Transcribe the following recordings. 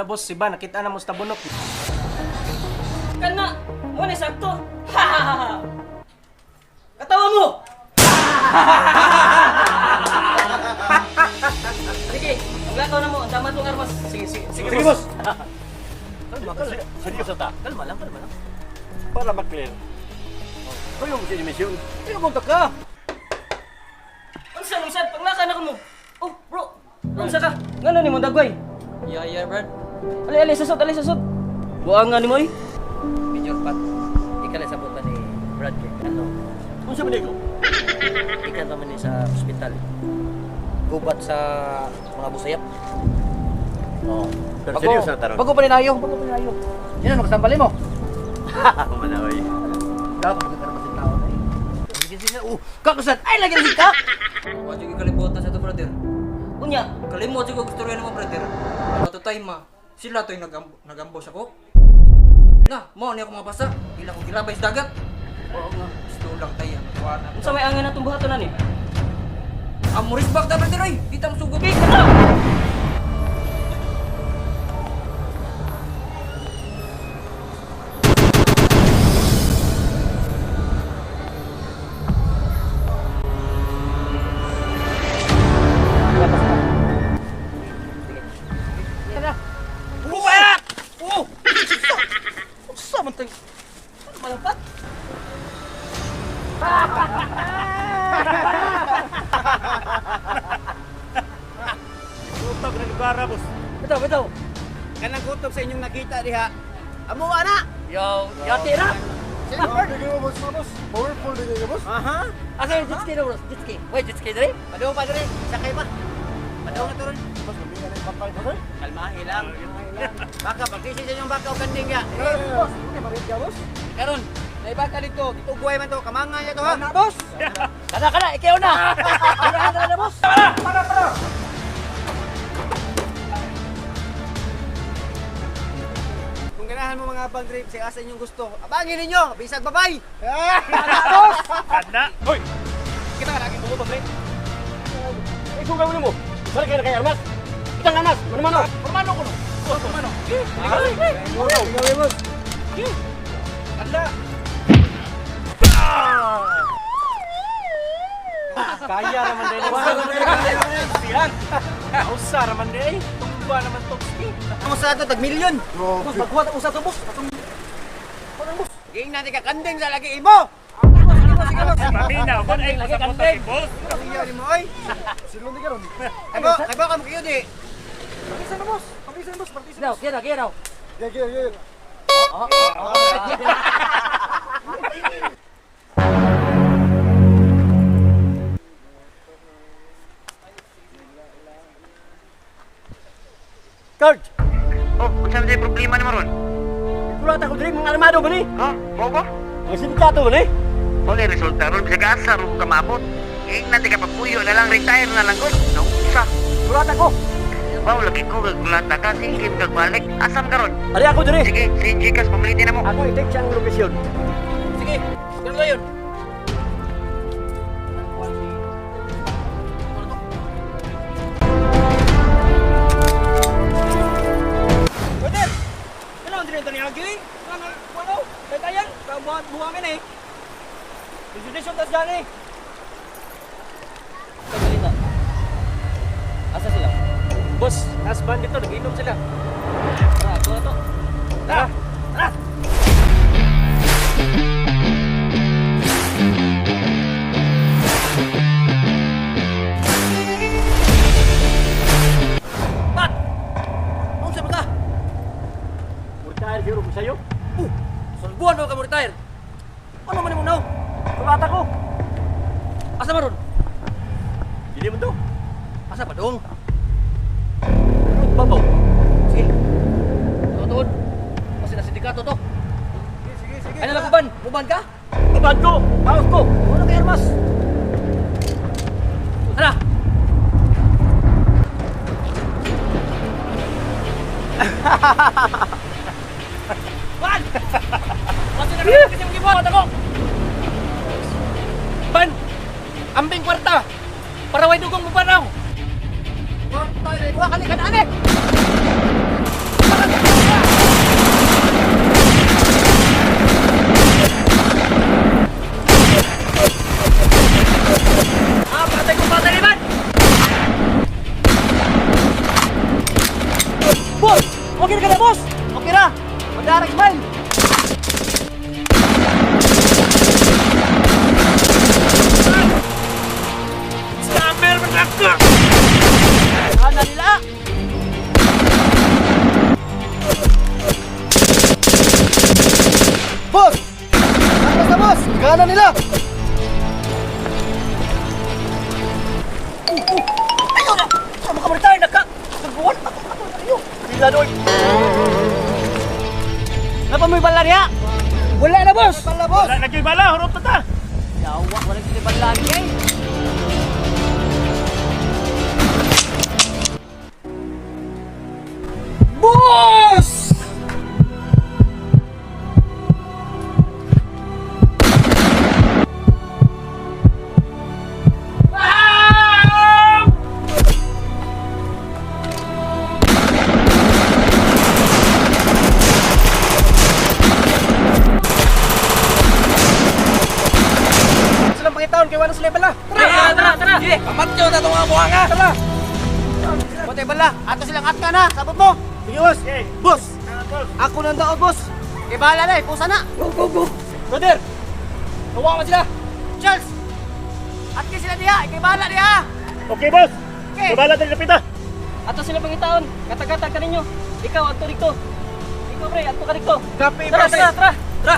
na, boss, si Ban, nakita na mo sa tabunok. Kana, mo ni sakto. Ha ha ha ha. Katawa mo. Sige, maglakaw na mo. Ang dama tong armas. Sige, sige, sige, Sige, boss. Kalma, kalma. Seryoso ta. Kalma lang, kalma lang. Para maklear. Kayo mo sa mission. Sino kong ka? Unsa nung sad paglaka na ko mo. Oh, bro. Unsa ka? Ngano ni mo dagway? Yeah, yeah, Brad. Ali, ali, susot, ali, susot. Buang nga ni mo eh. Major Pat. Ikaw lang sabutan ni Brad kay ano. Unsa man ko? Ikaw naman ni sa ospital. Gubat sa mga busayap. Oh. Pero seryoso na taron. Bago pa ninayo, bago pa ninayo. Yan ano kasambali mo? Kumanaway. Dapat magiging ka sa tao na eh. Sige, sige. Oh, kakasan. Ay, lagi na ka. Wa jud kalibutan sa to, brother. Unya, Kalimot jud ko istorya nimo, brother. Ato time ma, sila to'y nagambos ako. Na, mao ni ako mabasa. Ila ko gilabay sa dagat. Oo nga. Gusto lang tayo ang kuan. Unsa may angan natong buhaton ani? Amuris back ta, brother oy. Di ta mosugod. Okay, kata. Bubat! Oh! Unsa man tayo? Ano malapat? Utok na lugar, boss. Bitaw, bitaw. Kanang kutob sa inyong nakita diha. Amo ana. Yo, yati na. Powerful din kayo, boss. Aha. Asa yung jet ski na, bro? Jet ski. Wait, jet ski dre? Padung pa diri, sakay pa. Padung na turon. Boss, mabigyan na yung patay, boss. Kalmahi lang. Baka pagkisi sa inyong baka o kanding ya. Boss, hindi marin ka, boss. Karon, naibaka dito, gitugway man to, kamanga niya to ha. Na, boss. Kana, kana, ikaw na. Kana, kana, boss. Kung ganahan mo mga abang trip, sa asa inyong gusto, abangin ninyo, bisag babay. Kana. Hoy. Kita ka lagi buo pa, pre. Ikaw gawin mo. Balik kayo na kay Armas. Itang anas, mano-mano. Mano ko no. Oh, mano. Ikaw, boss. Ala. Kaya naman din. Siyan. Usa naman din. Tumba naman tokski. Ang usa to tag milyon. Boss, magkuha ta usa to, boss. Atong Ging natin ka kanding sa lagi imo. Paminaw, kon ay kasabutan si boss. Iyo ni mo oy. Silong di karon. Kaibo, kaibo ka mo kiyo di. Partisan na, boss. Partisan, boss. Partisan. Daw, kaya na, kaya daw. Yeah, yeah, yeah. Guard. Oh, unsa man say problema nimo ron? Kulata ko diri mga armado ba ni? Ha? Mao ba? Mga sindikato ba ni? Mao ni resulta ron bisag asa ron ka maabot. Ingnan ti ka pagpuyo na lang, retire na lang gud. Nausa. Kulata ko. Mao lagi ko gagulata ka sige kag balik. Asam ka ron? Ali ako diri. Sige, si Gcash pamalitin na mo. Ako i-take siya ang lokasyon. Sige, ganun lang yun. Brother! Ano ang dinito ni Agi? Ano? Ano? Tatayan? Kabuhat buhangin eh. Introduction tas dyan eh. Kabalita. Asa sila? Boss, husband dito, nag-inom sila. Tara, ako na to. Tara! Tara! Pat! Unsa man ka? Retire siguro ko sa'yo. Oh, sulbuan mo ka mo retire. Ano man imong naw? Kulata ko. Asa man ron? Dili mo to. Asa pa dong? Babaw. Sige. Tuod. Kasi na sindikato to. Sige, sige. Ay na uban. Uban ka? Uban ko. Bawas ko. Ano kay Armas? Tara. Ban! Kasi na kasi mong gibuhat ako. Ban! Ambing kwarta. Para way dugong mo banaw. Kuha kali kan ane. Sige ra. Madarag smile. Scammer man ako! Ana nila. Boss! Atras na, boss! Gana nila! Ayaw na! Sama ka man tayo, naka! Nagbuwan ako ako tayo. Sila doy! Napa mo'y bala niya? Wala na, boss! Bala, boss! Wala na kayo bala, hurot na ta! Yawa, wala sila bala niya eh. Boss! Silang pangitaon kay wala sila bala. Tara, tara, tara. Pamatyo na itong mga buhanga! Tara. Bote bala, ato silang atka na. Sabot mo. Sige, boss! Boss. Ako nang daog, boss. Kay bahala na eh, pusa na. Go, go, go! Brother! Tawagan sila! Charles. Atke sila diha, kay bahala diha. Okay, boss! Okay. Kabala tayo lapita! Ato sila pangitaon. Katag-katag ka ninyo. Ikaw, adto dito. Ikaw, pre, adto ka dito. Kape, Tara, tara, tara. Tara.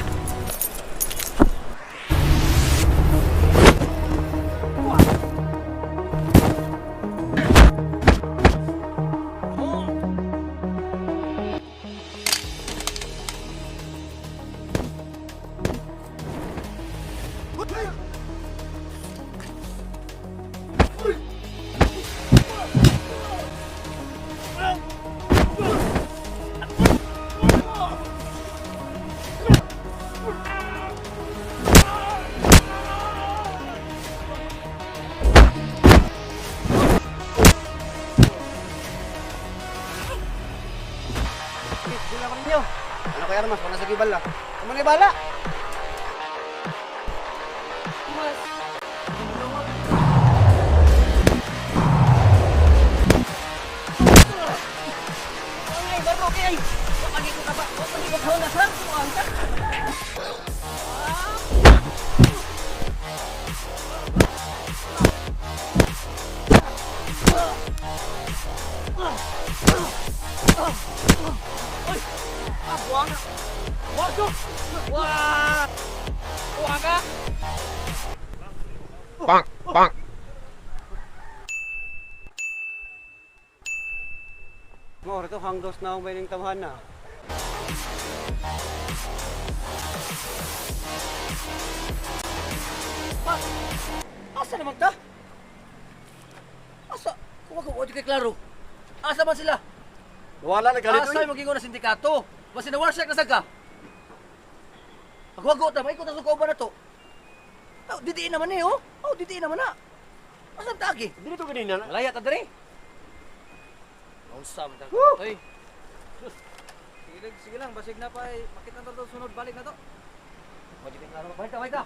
Sila ko ninyo. Ano kaya armas, wala sa bala. Amo ni bala. Ay, baro, okay, ay. Wapagi ko ka ba? Wapagi ko ka na, sir. Kuhaan ka. Wah! Wah ka! Bonk, bonk. Mo ito hangdos na ang bayaning tawhan na. Asa naman ta? Asa? Kung ako, di kay klaro. Asa man sila? Wala na galit, Asa yung maging na sindikato? Basta na warsyak na ka. Agwago ta, may ta sa kauban na to. Oh, didiin naman eh, oh. Oh, didiin naman na. Asa ta agi? Dili to ganina na. Malaya ta diri. Unsa man ta? Oy. Sige, sige lang, basig na pa eh. Makita na to, sunod, balik na to. Wajib klaro. Balik ta, balik ta.